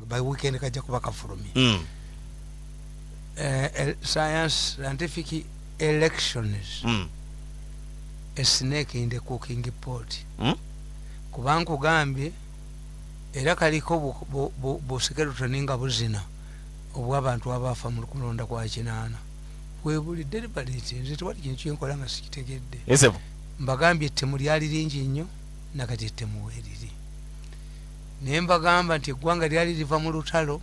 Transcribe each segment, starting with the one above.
By weekend kajja kuba kafulumye. Science, scientific elections, a snake in the cooking pot. Kubanga ogambye era kaliko bu skeleton nga buzina obw'abantu abafa mu kulonda kwa 80 webuli deliberate. Nze tewali kintu kyenkola nga sikitegedde. Mbagambye ettemu lyali lingi nnyo, nakati ettemu weeriri, naye mbagamba nti eggwanga lyali liva mu lutalo,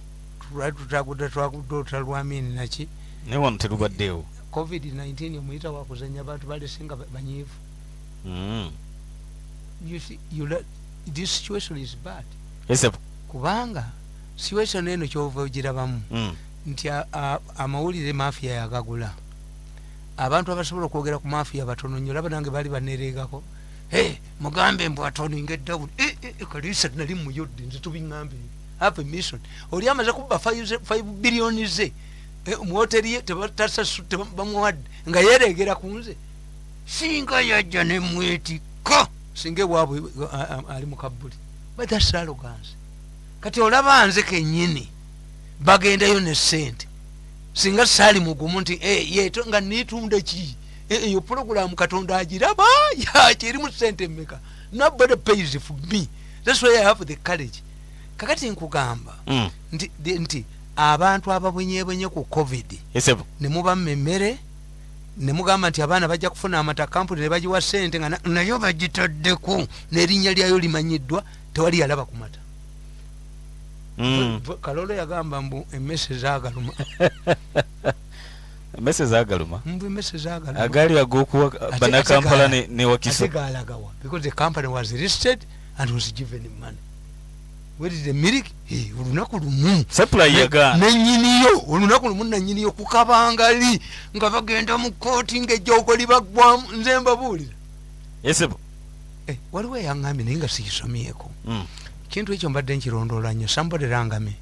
lwali tutagudde, twagudde olutalo lwa Amini naki. Naye wano terubaddeewo. COVID-19 omuyita wakuzanya, abantu balese nga banyiivu. You see, this situation is bad. Kubanga situation eno kyova ogirabamu nti amawulire mafia yagagula. Abantu abasobola okwogera ku mafia batono nnyo. Laba nange baali banereegako, "Hey, mugambe mbu atoninga down." Kalisa nali muyodde nze, tubiŋŋambe have a mission. Oli amaze kubba 5 billion ze mu hoteri ye, bamuwadde nga yeregera ku nze. Singa yajja nemwetikka, singa ewaabwe ali mu kabbuli. But that's arrogance. Kati olaba nze kennyini bagendayo ne sente, singa saali mugumu nti yeto nga nitunda ki. Eyo puroguramu Katonda agiraba yaki erimu sente mmeka? Nobody pays for me, that's why I have the courage. Kakati nkugamba nti abantu ababwenyebwenye ku COVID ne mubamma emmere ne mugamba nti abaana bajja kufuna amata, kampuni ne bagiwa sente nga nayo bagitaddeko n'erinnya lyayo limanyiddwa, tewali yalaba ku mata. Kalolo yagamba mbu emmese zaagaluma. Emmese zaagaluma. Mbu emmese zaagaluma. Agaali ag'okuwa bannakampala ne Wakiso. Ate gaalagawa? Because the company was listed and was given money. Where is the milk? Hey, olunaku lumu supply yagaana. Nenyiniyo olunaku lumu nanyiniyo kukabangali nga bagenda mu kooti ng'ejjoogo libaggwamu. Nze mbabuulira. Yesebo. Eh, waliwo eyaŋŋambye naye nga sikisomyeko. Kintu ekyo mbadde nkirondoola nnyo. Somebody rangame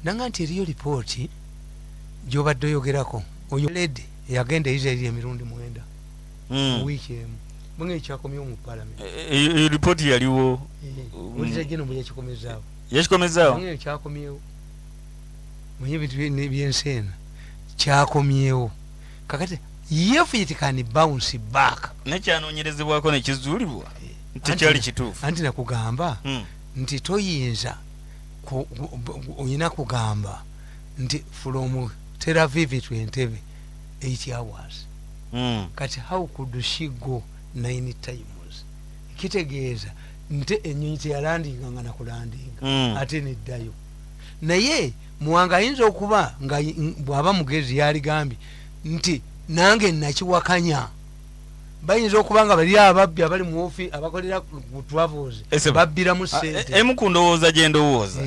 nanga nti eriyo lipooti gy'obadde oyogerako, oyo lady eyagenda Israeri emirundi 9 mu wiiki emu, mwe ekyakomyewo mu palamenti. Eyo lipooti yaliwo. Wulira gino bwe yakikomezaawo. Yakikomezaawo. Mwe kyakomyewo, mwenye ebintu byensi eno kyakomyewo. Kakati if it can bounce back, nekyanoonyerezebwako nekizuulibwa tekyali kituufu. Anti nakugamba nti toyinza oyina kugamba nti from Tel Aviv to Entebbe 8 hours. Kati how could she go nine times? Kitegeeza nte ennyonyi teyalandinga nga nakulandinga ate neddayo. Naye Muwanga ayinza okuba nga bw'aba mugezi yaligambye nti nange nakiwakanya. Bayinza okuba nga bali ababbi abali mu ofi abakolera ku travels babbiramu sente. Emu ku ndowooza gye ndowooza,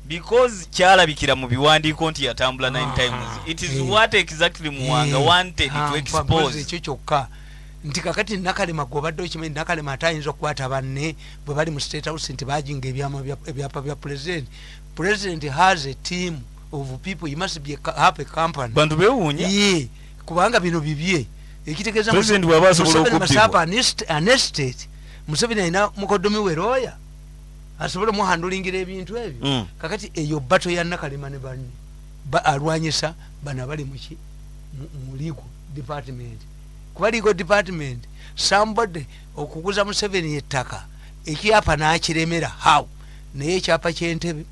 because kyalabikira mu biwandiiko nti yatambula nine times, it is what exactly Muwanga wanted to expose. Ekyo kyokka nti kakati Nakalema gwobadde okimanyi, Nakalema ate ayinza okukwata banne bwe bali mu State House nti bajinga ebyama ebyapa bya president. President has a team of people, he must be have a company. Bantu bewuunya. Ye kubanga bino bibye, ekitegeeza President bw'aba asobola Museveni must okubbibwa. have an estate. Museveni alina mukodomi we lawyer asobole omuhandulingira ebintu ebyo. Kakati eyo bato ya Nakalema ne banne alwanyisa bano abali muki mu legal department, kuba legal department somebody okuguza Museveni ettaka ekyapa n'akiremera how? Naye ekyapa ky'Entebe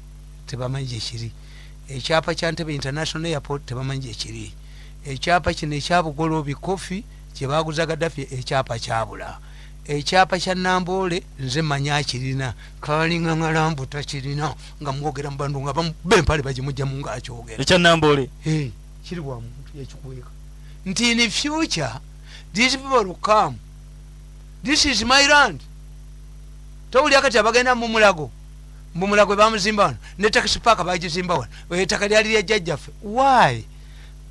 tebamanyi gyekiri, ekyapa kya Ntebe International Airport tebamanyi gyekiri, ekyapa kino ekyabugoloobi coffee kyebaguza Gaddafi ekyapa kyabula, ekyapa kya Namboole nze manyi akirina kalinga ngalambu takirina nga mwogera mubantu nga bamuba empale bagimugjamu ngaakyogera. Ekya Namboole. Hey, kiri wa muntu yakikweka nti in future these people will come, this is my land. Towulira kati abagenda mumulago, mumulago bamuzimba wano ne taxi park bagizimba wano, ettaka lyali lya jjajjaffe. Why?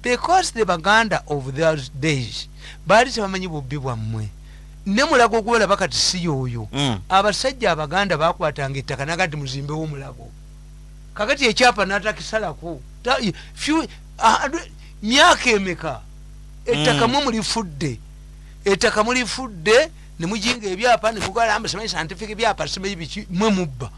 Because the Baganda of those days baali tebamanyi bubbi bwammwe. Ne Mulago gwolaba kati si yoyo. Abasajja Abaganda bakwatanga ettaka naga nti muzimbewo Omulago. Kakati ekyapa natakisalako myaka emeka ettaka mwe mulifudde, ettaka mulifudde nemujinga ebyapa nemugamba simanyi scientific ebyapa simanyi biki mwe mubba.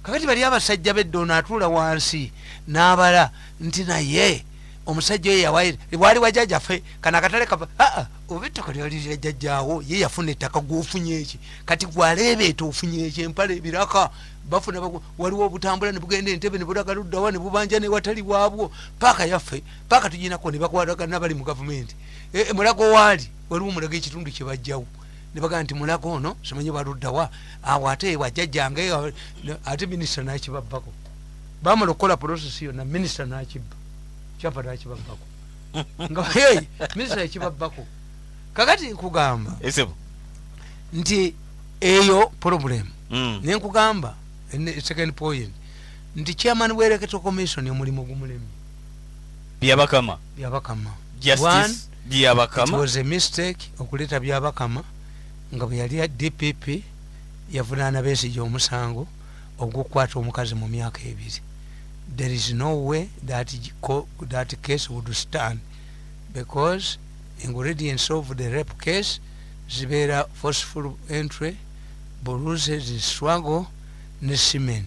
Kakati bali abasajja bedda ono atuula wansi n'abala nti naye omusajja oyo yawaire wali wajjajjaffe kano akatale kava aa oba ettaka lyali lyajjajjaawo ye yafuna ettaka gwofunye eki kati gwaleebeeta ofunye eki empala ebiraka bafuna waliwo obutambula ne bugenda Entebbe ne bulaga luddawa ne bubanja newatali waabwo paaka yaffe paaka tuginako ne bakwatagana bali mu gavumenti. Mulago waali waliwo Mulago ekitundu kye bajjawo ne bagamba nti Mulago ono simanyi baluddawa awo ate wajjajjange ate minisita n'akibabbako. Bamala okukola process yonna minisita n'akibba kyapa n'akibabbako nga hey minisita yakibabbako. Kakati nkugamba nti eyo problem. Ne nkugamba second point nti chairman wa electoral commission omulimu gumulemi Byabakama. Byabakama Justice Byabakama. It was a mistake okuleeta Byabakama nga bwe yali DPP yavunaana Besigye omusango ogw'okukwata omukazi mu myaka 2. There is no way that that case would stand because ingredients of the rape case zibeera forceful entry, bruises, struggle ne semen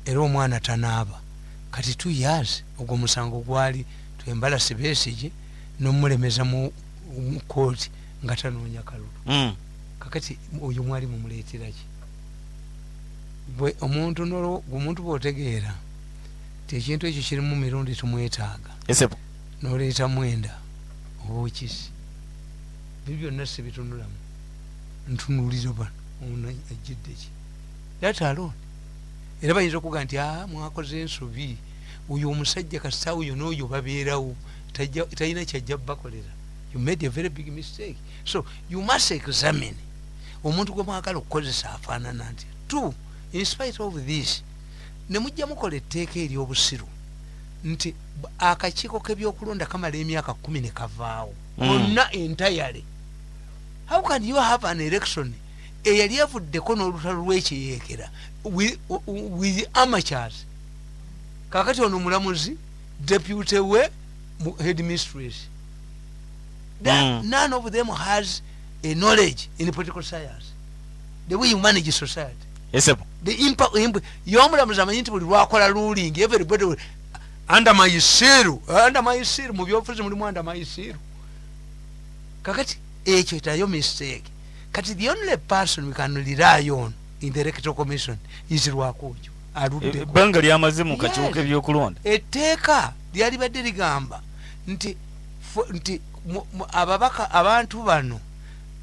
era omwana tanaaba. Kati 2 years ogwo musango gwali twembalasi Besigye n'omulemeza mu kooti nga tanoonya kalulu. Kakati oyo mwali mumuleetera ki? Bwe omuntu omuntu bw'otegeera ti ekintu ekyo kirimu mirundi tumwetaaga n'oleeta mwenda oba okisi biri byonna si bitunulamu ntunuulira bano ono ajjidde ki that alone. Era bayinza okuga nti mwakoze ensobi oyo omusajja kasita oyo n'oyo babeerawo talina kyajja bakolera. You made a very big mistake. So you must examine omuntu gwe mwagala okukozesa afaanana nti two in spite of this ne mujja mukola etteeka ery'obusiru nti akakiiko k'ebyokulonda kamala emyaka 10 ne kavaawo bonna entirely. How can you have an election eyali evuddeko n'olutalo lw'ekiyeekera with amateurs? Kakati ono mulamuzi deputy we headmistress. None of them has a knowledge in political science, the way you manage society. Yes, sir. The impact yomulamuzi amanyi nti buli lwakola ruling everybody will, under my seal mu byobufuzi mulimu under my seal. Kakati ekyo tayo mistake. Kati the only person we can rely on in the electoral commission is Rwakojo. Aludde ebbanga lyamaze mu kakiiko k'ebyokulonda. Etteeka lyali badde ligamba nti ababaka abantu bano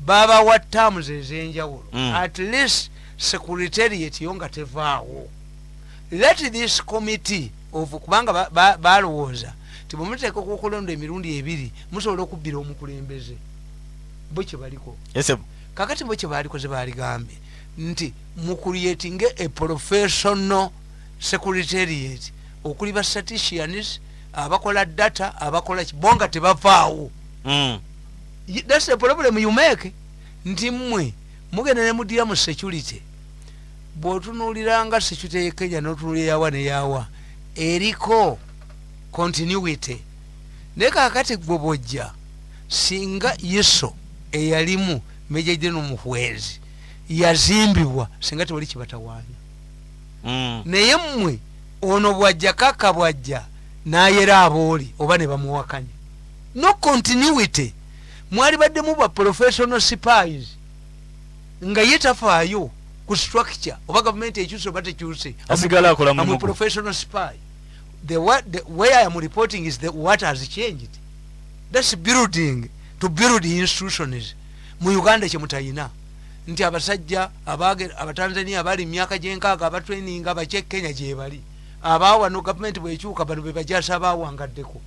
babawa terms ez'enjawulo. At least secretariat yo nga tevaawo. Let this committee of kubanga balowooza nti bwe muteeka okulonda emirundi 2 musobola okubbira omukulembeze bo kye baliko. Kakati bo kye balikoze baligambye nti mu creating a professional secretariat okuli ba statisticians abakola data abakola bonga tebavaawo. That's the problem you make nti mmwe mugenda ne mudira mu security. Bw'otunuuliranga security ye Kenya n'otunuulira yawa ne yawa eriko continuity. Naye kaakati gwe bw'ojja singa Yesu eyalimu Major General Muhwezi yazimbibwa singa tewali kibatawaanya. Naye mmwe ono bw'ajja kaka bw'ajja n'ayera abooli oba ne bamuwakanya. No continuity. Mwali baddemu ba professional spies nga ye tafaayo ku structure oba gavumenti ekyuse oba tekyuse. Asigala akola mulimu. I'm a professional spy. The way I am reporting is the what has changed. That's building to build institutions. Mu Uganda kye mutayina nti abasajja abatanzania abali myaka gy'enkaaga abatraining abache Kenya gye bali abawa no government bwekyuka bano be bajasa abawangaddeko.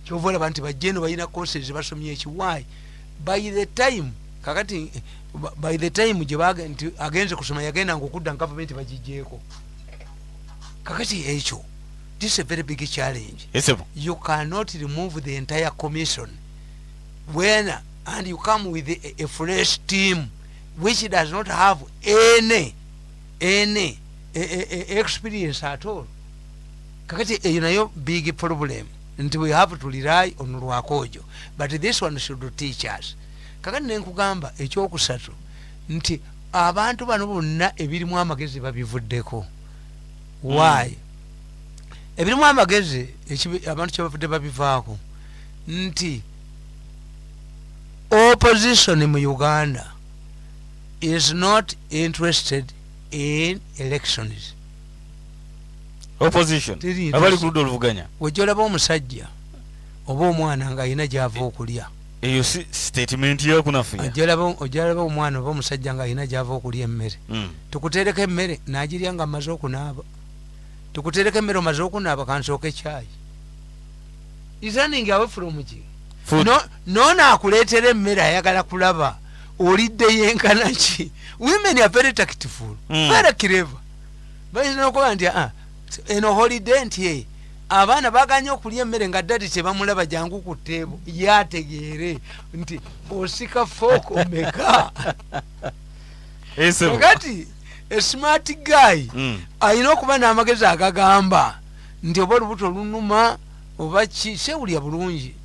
Kyova olaba nti bajje eno balina courses basomye ekiwaayi. By the time kakati by the time gye nti agenze kusoma yagenda ng'okudda government bagiggyeko. Kakati ekyo this is a very big challenge. Yes, sir. You cannot remove the entire commission when and you come with a fresh team which does not have any experience at all. Kakati eyo nayo big problem nti we have to rely on Rwakojo, but this one should teach us. Kakati nenkugamba ekyokusatu nti abantu bano bonna ebirimu amagezi babivuddeko. Why? Ebirimu amagezi abantu kyebavudde babivaako nti opposition mu Uganda is not interested in elections. Opposition abali ku ludda oluvuganya. Wejja olaba omusajja oba omwana ng'alina gy'ava okulya. Eyo si statement yakunafuya. Ojja olaba omwana oba omusajja ng'alina gy'ava okulya emmere. Tukuteereko emmere n'agirya nga amaze okunaaba. Tukuteereko emmere omaze okunaaba, kansooke kyayi. Is running away from ki? Food. No, noono akuleetera emmere ayagala kulaba olidde yenkana ki. Women are very tactful, very clever. Bayinza n'okuba nti, ah, eno holiday nti abaana baganye okulya emmere nga daddy tebamulaba, jangu ku table, yategeere nti osika fork meka. Esebo. Kakati a smart guy alina okuba n'amagezi agagamba nti oba olubuto lunuma oba ki, sewulya bulungi,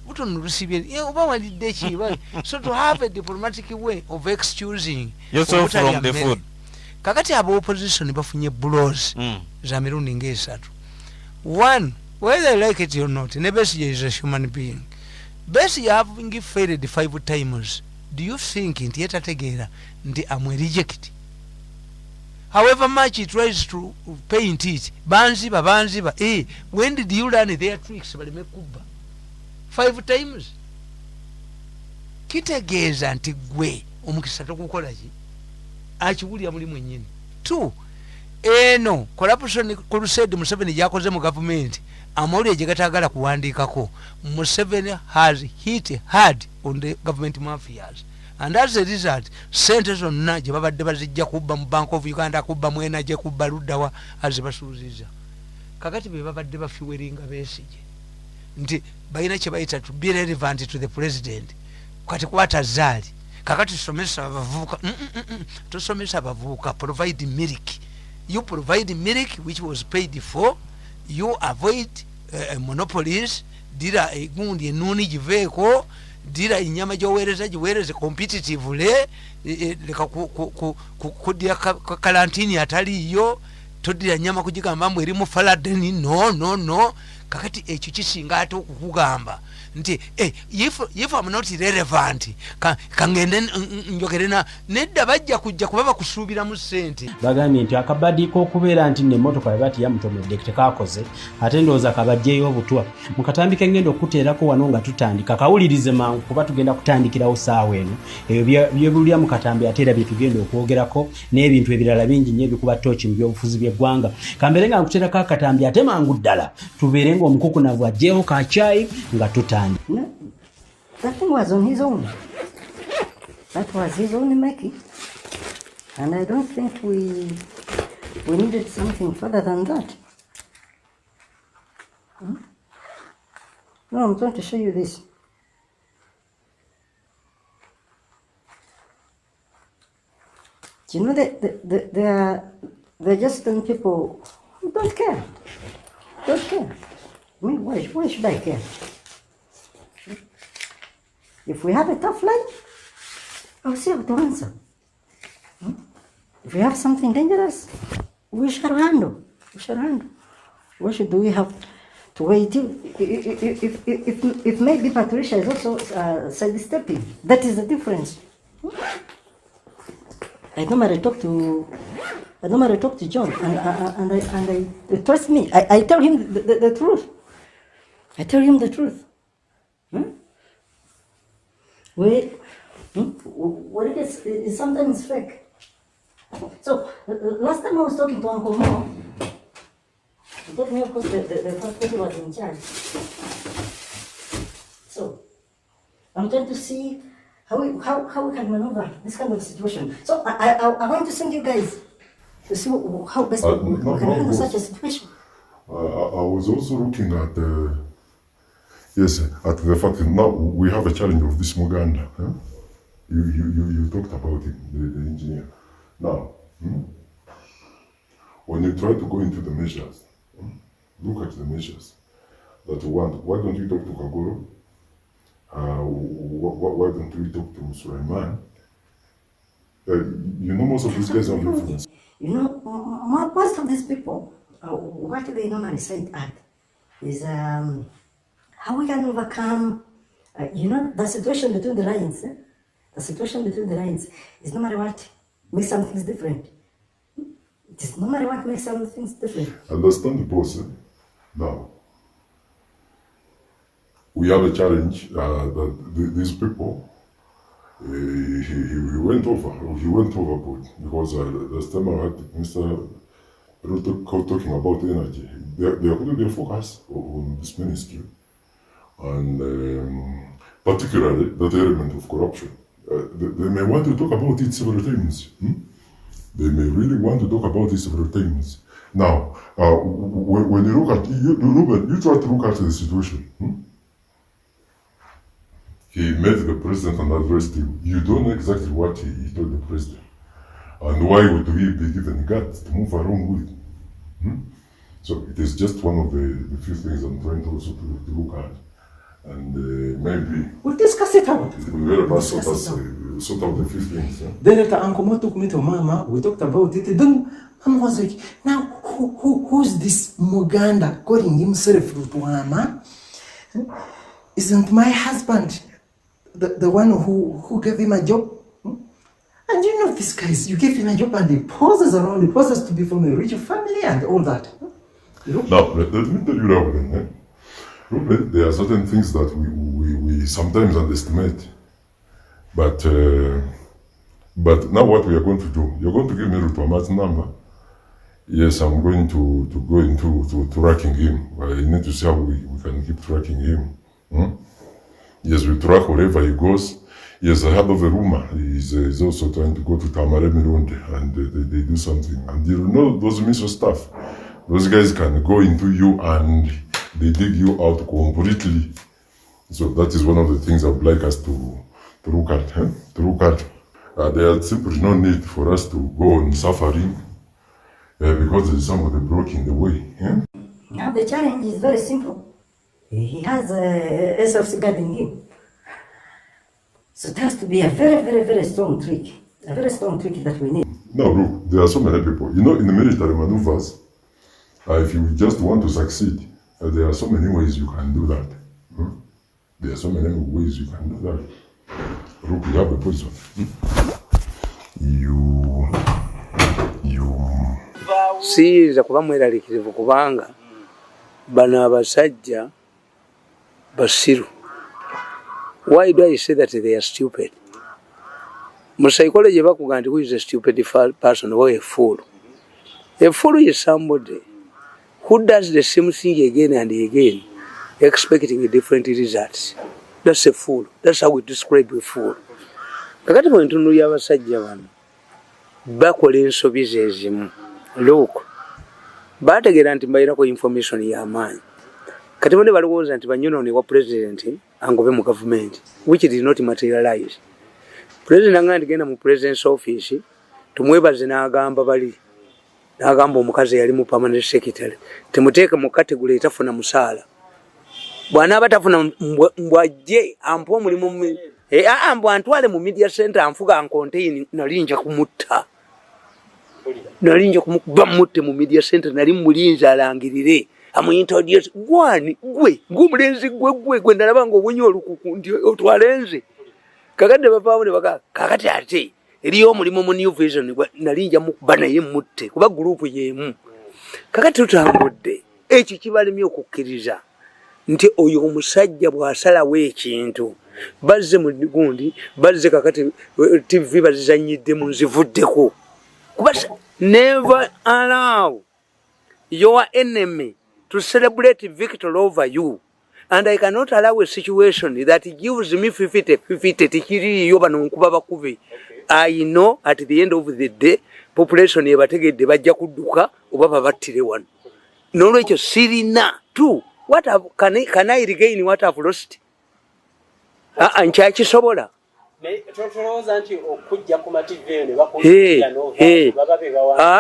lubuto nolusibye, oba walidde ki. So to have a diplomatic way of excusing yourself obutalya from the mmere. food. Kakati aba opposition bafunye blows za mirundi ngaesatu. One, whether you like it or not, ne Besigye is a human being. Besigye having failed five times, do you think nti yetategeera nti am reject? However much he tries to paint it, banziba banziba, when did you learn their tricks? Baleme kubba five times, kitegeeza nti gwe omukisa togukola ki, akiwulira muli mwennyini. Two, eno corruption crusade Museveni gyakoze mu gavumenti, amawulire gye gatagala kuwandiikako, Museveni has hit hard on the government mafias, and as a result sente zonna gye babadde bazijja kubba mu Bank of Uganda, kubba mu energy, kubba luddawa, azibasuuziza. Kakati be babadde bafuelinga Besigye nti balina kye bayita to be relevant to the president. Kati kwata zaali, kakati somesa abavubuka. Tosomesa abavubuka, provide milk. You provide milk which was paid for, you avoid monopolies, dira egundi enuuni giveeko, dira enyama gyoweereza giweereze competitively, leka kuddira kalantini ataliiyo, toddira nyama kugigamba mbu erimu faladeni. No, no, no. Kakati ekyo kisinga ate okukugamba nti if I'm not relevant, kangende njogere na nedda, bajja kujja kuba bakusuubiramu ssente. Bagambye nti akabadi k'okubeera nti nemmotoka bwe bati yamutomedde tekakoze, ate ndowooza kabajjeyo obutwa mu katambi kengenda okuteerako wano nga tutandika. Kawulirize mangu kuba tugenda kutandikirawo saawa eno. Ebyo byebulira mu katambi, ate era bye tugenda okwogerako n'ebintu ebirala bingi nnyo ebikuba tooki mu byobufuzi by'eggwanga. Kambeere nga nkuteerako akatambi, ate mangu ddala tubeere ng'omukukunavu aggyeho kakyayi nga tutandika. No, that thing was on his own. That was his own making. And I don't think we needed something further than that. No, I'm going to show you this. Do you know that there are just some people who don't care? Don't care. I mean, why should I care? If we have a tough line, I'll see how to answer. If we have something dangerous, we shall handle. We shall handle. Why should we have to wait? If maybe Patricia is also sidestepping, that is the difference. I normally talk to John, and I trust me. I tell him the truth. I tell him the truth. What it is sometimes fake. So last time I was talking to Uncle Mo, he told me, of course, the first person was in charge. So I'm trying to see how we can maneuver this kind of situation. So I want to send you guys to see how best we No, can no, handle no. such a situation. I was also looking at the, yes, at the fact that now we have a challenge of this Muganda. Huh? You talked about it, the engineer. Now, when you try to go into the measures, look at the measures that you want. Why don't you talk to Kagoro? Why don't we talk to Sulaiman? You know, most of these guys have influence. You know, most of these people What they normally cite at is how we can overcome, the situation between the lines. Eh? The situation between the lines is normally what makes some things different. It is normally what makes some things different. Understand the boss. Eh? Now, we have a challenge that these people, he went over. He went overboard because last time I had Mr. Ruto talking about energy, there couldn't be a focus on this ministry, and particularly that element of corruption. They may want to talk about it several times. They may really want to talk about it several times. Now, when you look at Ruben, you try to look at the situation. He met the president and addressed him. You don't know exactly what he told the president. And why would he be given guts to move around with? So it is just one of the few things I'm trying to also to look at. And maybe we'll discuss it out. We will pass sort out the few things. Yeah? Then after Uncle Mo took me to Mama, we talked about it. Then Mama was like, now who's this Muganda calling himself Lutwama? Isn't my husband the one who gave him a job? And you know these guys, you give him a job and he poses around, he poses to be from a rich family and all that. Look. Now, let me tell you, Ruben, eh? Ruben, there are certain things that we sometimes underestimate. But now what we are going to do, you're going to give me Lutwama's number. Yes, I'm going to go into tracking him. I need to see how we can keep tracking him. Yes, we track wherever he goes. Yes, I heard of a rumor. He's also trying to go to Tamale Mirundi and they do something. And you know those missile stuff. Those guys can go into you and they dig you out completely. So that is one of the things I would like us to look at. Eh? To look at. There is simply no need for us to go on suffering because there is somebody blocking the way. Eh? Now the challenge is very simple. He has a SFC guarding him. So it has to be a very, very, very strong trick. A very strong trick that we need. No, look, there are so many people. You know, in the military maneuvers, if you just want to succeed, there are so many ways you can do that. There are so many ways you can do that. Look, you have a poison. You... Siyinza kuba mweraliikirivu kubanga bano abasajja basiru. Why do I say that they are stupid? Mu psychology bakugamba nti who is a stupid person or a fool? A fool is somebody who does the same thing again and again, expecting different results. That's a fool. That's how we describe a fool. Kakati bwe ntunuulira abasajja bano bakola ensobi ze zimu. Look, bategeera nti mbalirako information y'amaanyi. Kati bone balowooza nti banyonoone wa president angobe mu government, which did not materialize. President anga nti genda mu president's office, tumwebaze n'agamba bali, n'agamba omukazi eyali mu permanent secretary, temuteeke mu category etafuna musaala. Bw'anaaba tafuna mbw'ajje ampe omulimu mbw'antwale mu media center anfuga ancontain, nali nja kumutta. Nali nja kumukuba mutte mu media center, nali mulinzi alangirire. Amuintroduce gwani gwe gumulenzi gwe gwe gwe ndalaba ng'obunye olukuku nti otwalenze. Kakadde bavaawo ne baga kakati ate eriyo omulimu mu New Vision nali nja mukuba naye mutte kuba gurupu y'emu. Kakati tutambudde ekyo kibalemye okukkiriza nti oyo omusajja bw'asalawo ekintu bazze mu gundi bazze kakati TV bazizannyidde mu nzivuddeko. Kuba never allow your enemy to celebrate victory over you. And I cannot allow a situation that gives me 50-50 tekiriyo bano nkuba bakube. I know at the end of the day population ebategedde bajja kudduka oba babattire wano. N'olwekyo sirina two what have, can I regain what I've lost? Nkyakisobola.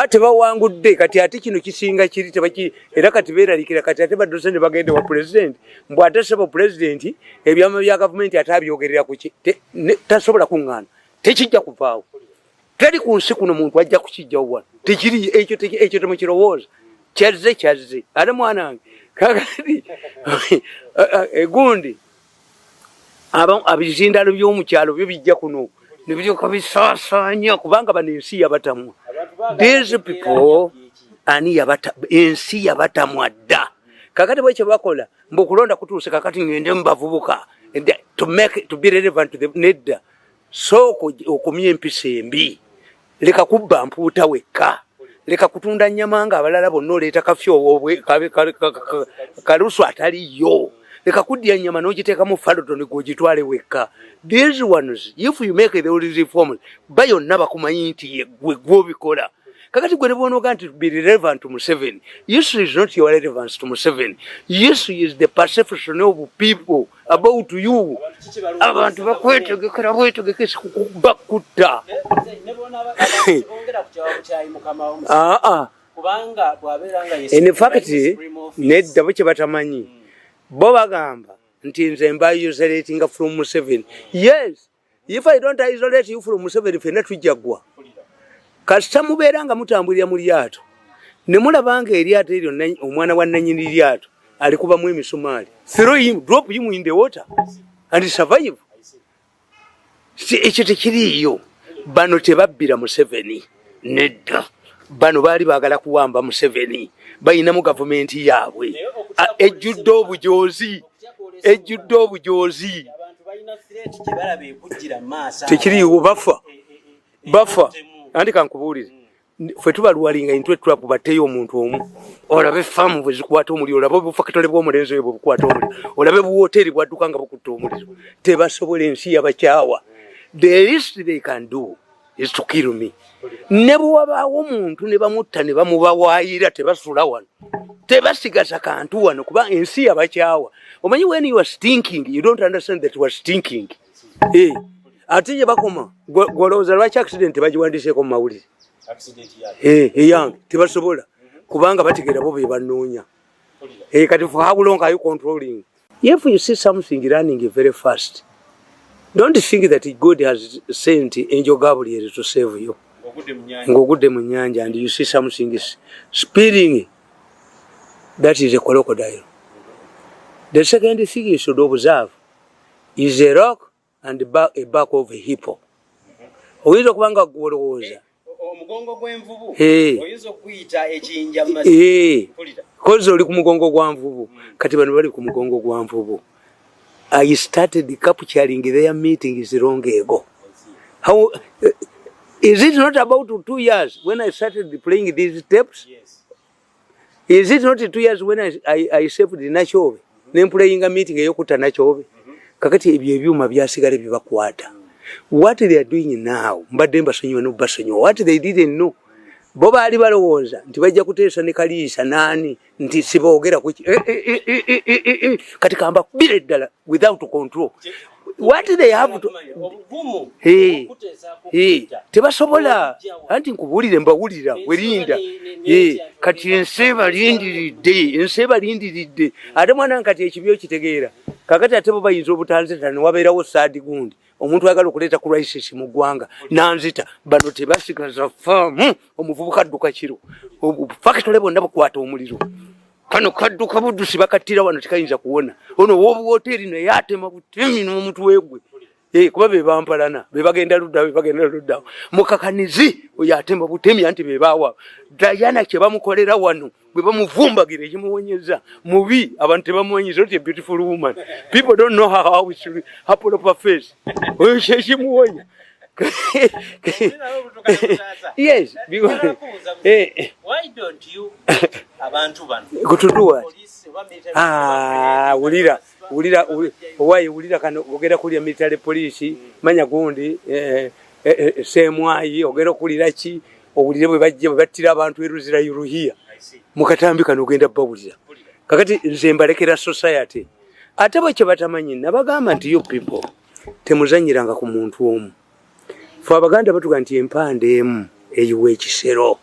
Tebawangudde kati ate kino kisinga kiri tebaki era kati beeraliikira kati ate badduse ne bagende wa president mbw ate ssebo president ebyama bya gavumenti ate abyogerera ku ki tasobola kuŋŋaana tekijja kuvaawo. Teri ku nsi kuno muntu ajja kukijjawo wano tekiri ekyo ekyo temukirowooza Kyazze kyazze ate mwana wange kakati egundi abizindalo by'omukyalo byo bijja kuno ne biryoka bisaasaanya kubanga bano ensi yabatamwa. These people ani yabata ensi yabatamwa dda. Kakati bwe kyebakola mbu okulonda kutuuse kakati ngende mu bavubuka to make to be relevant to the nedda. Sooka okomye empisa embi, leka kubba mpuuta wekka, leka kutunda nnyama nga abalala bonna oleeta kafyo kalusu ataliyo, leka kuddya nnyama n'ogiteekamu falodoni gw'ogitwale wekka. These ones, if you make the reforms, ba yonna bakumanyi nti gwe gw'obikola. Kakati gwe ne bw'onooga nti be relevant to Museveni, Yesu is not your relevance to Museveni. Yesu is the perception of people about you. Abantu bakwetegekera bwetegeke kukuba kutta. In fact, nedda bo kye batamanyi, bo bagamba nti nze mba isolating from Museveni. Yes, if I don't isolate you from Museveni, ffenna tujja ggwa. Kasita mubeera nga mutambulira mu lyato ne mulaba nga eryato eryo omwana wa nannyini lyato alikubamu emisumaali, throw him, drop him in the water and survive. Ekyo tekiriiyo. Bano tebabbira Museveni, nedda. Bano baali baagala kuwamba Museveni, bayinamu gavumenti yaabwe ejjudde obujozi, ejjudde obujozi. Tekiriiwo, bafa bafa. Andi kankubuulire, ffe tubalwalinga into trap, batteyo omuntu omu, olabe faamu bwe zikwata omuliro, olabe obufakitole bw'omulenzi oyo bwe bukwata omuliro, olabe buwoteeri bwadduka nga bukutta omuliro. Tebasobola, ensi yabakyawa. The least they can do is to kill me. Ne bwe wabaawo omuntu ne bamutta ne bamubawaayira, tebasula wano, tebasigaza kantu wano, kuba ensi yabakyawa. Omanyi, when you are stinking, you don't understand that you are stinking. Ate gye bakoma gwolowooza lwaki accident tebagiwandiiseeko mu mawulire? Eyange tebasobola, kubanga bategeera bo be banoonya. Kati for how long are you controlling? If you see something running very fast, don't think that God has sent angel Gabriel to save you. Ng'ogudde mu nnyanja and you see something speeding, that is a crocodile. The second thing you should observe is a rock and a back of a hippo. Oyinza okuba nga gwolowooza omugongo gw'envubu, oyinza okuyita ekiyinja. Kozi oli ku mugongo gwa nvubu. Kati bano bali ku mugongo gwa nvubu. I started capturing their meetings long ago. How is it not about 2 years when I started playing these tapes? Yes. Is it not 2 years when I saved Nakyobe, nemplayinga meeting eyokutta Nakyobe? Kakati ebyo ebyuma byasigala byebakwata. What they are doing now, mbadde mbasonyiwa nobasonyiwa. What they didn't know, bo baali balowooza nti bajja kuteesa ne Kaliisa naani nti siboogera kuki. Kati kamba kubira eddala without control. What they have to tebasobola. Anti nkubuulire, mbawulira werinda. Kati ensi ebalindiridde, ensi ebalindiridde. Ate mwana, kati ekibi okitegeera kakati ate bo bayinza obutanzita newabeerawo saadi gundi omuntu ayagala okuleeta crisis mu ggwanga nanzita. Bano tebasigaza faamu. Omuvubuka adduka kiro, fakitole bonna bukwata omuliro. Kano kadduka buddusi, bakattira wano, tekayinza kuwona. Ono wobuwoteeri naye atema butemi n'omutwe gwe, kuba be bampalana, be bagenda ludda, be bagenda ludda. Mukakanizi oyo atema butemi, anti be bawa Diana kye bamukolera wano bwe bamuvumbagira ekimuwonyeza mubi. Abantu tebamumanyiza oti a beautiful woman. People don't know her, how she, her proper face. Oyo kyekimuwonya. Yes, because Why don't you abantu bano to do what? Ah, wulira wulira, owaye wulira kano. Ogenda kulya military police, manya gundi semwayi ogenda okulira ki? Owulire bwe bajja bwe battira abantu eruzira yuruhiya mu katambi kano, ogenda bawulira. Kakati nze mbalekera society. Ate bwe kye batamanyi, nabagamba nti you people temuzanyiranga ku muntu omu. Fe Abaganda batuga nti empanda emu eyiwa ekisero.